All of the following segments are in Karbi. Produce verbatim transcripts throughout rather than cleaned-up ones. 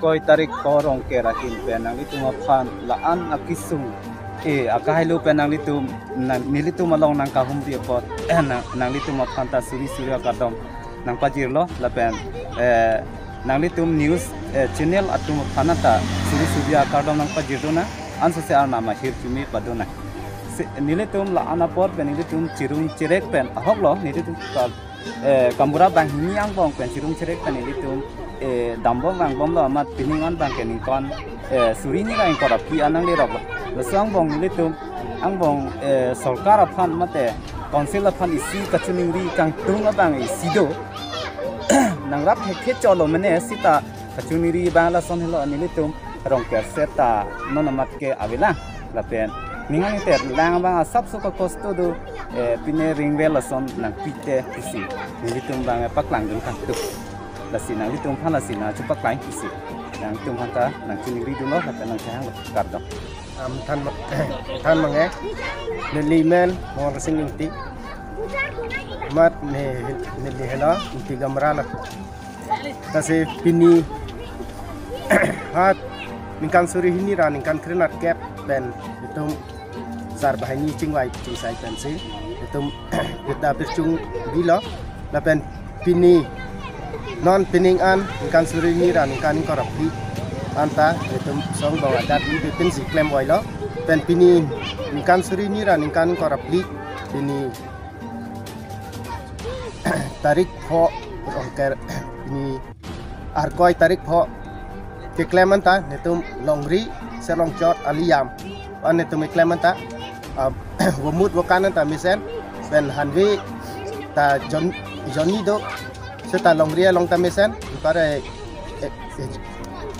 Koi tarik pho Rongker ahin pen nanglitum aphan la-an akesung, eh, akahelo pen nanglitum, nang, nelitum along nangkahumri apot, eh, nang, nanglitum aphan ta suri suri akardom nangpajirlo lapen, eh, nanglitum news, eh, channel atum aphan ta suri suri akardom nangpajir dona, ansose arnam ahirjume padona. Si, nelitum la-an apor pen nelitum chirung chirek pen ahoklo, nelitum ka, eh, Gaonbura banghini angbong pen chirung chirek pen nelitum, eh, dambom vangbomlo amat pining an abang ke ningkan, eh, suri hini ra ingkoi ra phli an nangleroklo. Laso angbong nelitum angbong, eh, sorkar aphan mate council aphan isi kachiningri kangtung abang isi do. Nangrap thekthe cholo mene sita kachiningri abang lason helo nelitum Rongker seta non amat ke avelang. Lapen ning angterlang abang asapso kakosto do, eh, pine ringvel lason nangpite isi. Nelitum abang paklangdun kangtung. Lasi nanglitum aphan lasi nangchepaklang isi. Nangtum aphan ta nangchiningri dunlo lapen nangchehanglo, kardom. Am, than ma-, than mange. Neli men Mohan Sing Ingti. Amat ne, neli helo Ingti Gaonbura lo. Lasi pini hat ningkan suri hini ra ningkan kre-nerkep pen itum sar banghini chingvai chingsai pensi itum bida pirchung bilo. Lapen pini non pining an ningkan suri hini ra ningkan ingkoi ra phli anta itum song bang adat ni pipin si klem oilo. Pen pini ningkan suri hini ra ningkan ingkoi ra phli, pini tarik pho Rongker, pini Arkoi tarik pho keklem anta netum longri, selongchot, aliyam an netum keklem anta, ah, vomut vokan anta mesen, pen hanve ta jon, jonni do, seta longri along ta mesen, pare, eh, eh,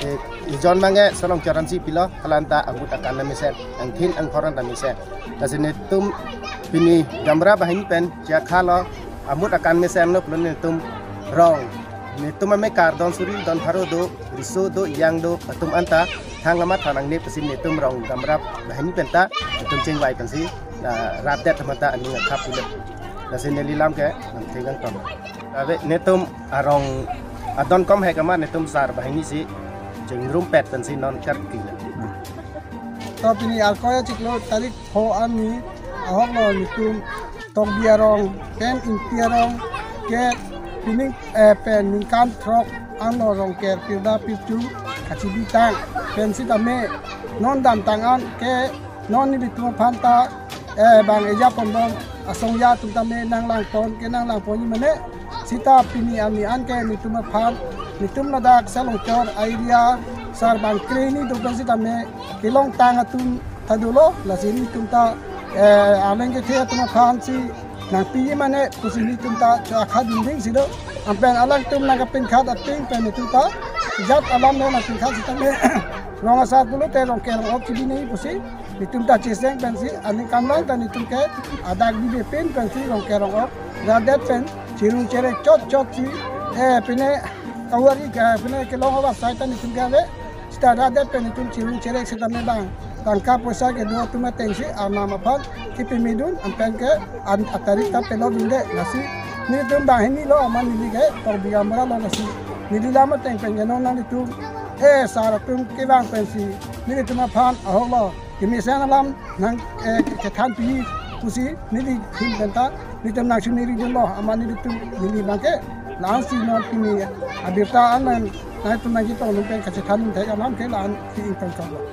eh, eh, jon mange selongchot ansi pilo, halanta amut akan ta mesen, angthin angkhor anta mesen. Lasi netum pini Gaonbura banghini pen chiakha lo, amut akan mesen lo pulo netum rong Netum amekar don suri, don pharo do, riso do, ejang do, atum anta thang amat than nangne pusi netum Rong Gaonbura banghini penta netum chingvai pensi, ah, rat det amat ta aning akhap pulo. Lasi neli lam ke nangthek nangton. Ave netum arong adon kom hek amat netum sar banghini si chingrum pet pensi non kerki le. To pini Arkoi achiklo tarik pho arni ahoklo netum Tokbi arong pen Ingti arong ke pining, eh, pen ningkan throk anlo Rongker pirda pirchung kachibitang pen sitame non damtang an ke non nelitum aphan ta, eh, bang eja pondon asong ya atum tame nanglang pon ke nanglang pon mane sita pini arni an ke netum aphan netum ladak Salongchor area sar bang kreni do pen sitame kelongtang atum ta dolo, lasi netum ta, eh, aleng kethe atum aphan si nangpi mane pusi netum ta cho akha dinding si do. Anpen alangtum nangkapinkhat ating pen netum ta jat alam lo nangpinkhat sitame rong asar pulote Rongker rong-ok chibine pusi netum ta cheseng pensi aning kamlang ta netum ke adak bibe pin pensi Rongker rong-ok rat det pen chirung cherek chot chot si, eh, pine kawari ke pine kelong awas sai ta netum ke ave. Sita rat det pen netum chirung cherek sitame bang tangka poisa kedo atum atengsi anam aphan kipimidun anpen ke an atarik ta pelo dunde lasi netum banghini lo amat neli ke Tokbi Gaonbura lo lasi neli lam ateng pen ke non nangtum, eh, sar atum kevang pensi netum aphan ahoklo kemesen alam nang, eh, kethan pi pusi neli hin penta netum nangchini ri dunlo amat netum neli bang ke la-an si non pini abirta an nangtum nangchetong pen kachethan thek alam ke la-an si ingtang tonglo.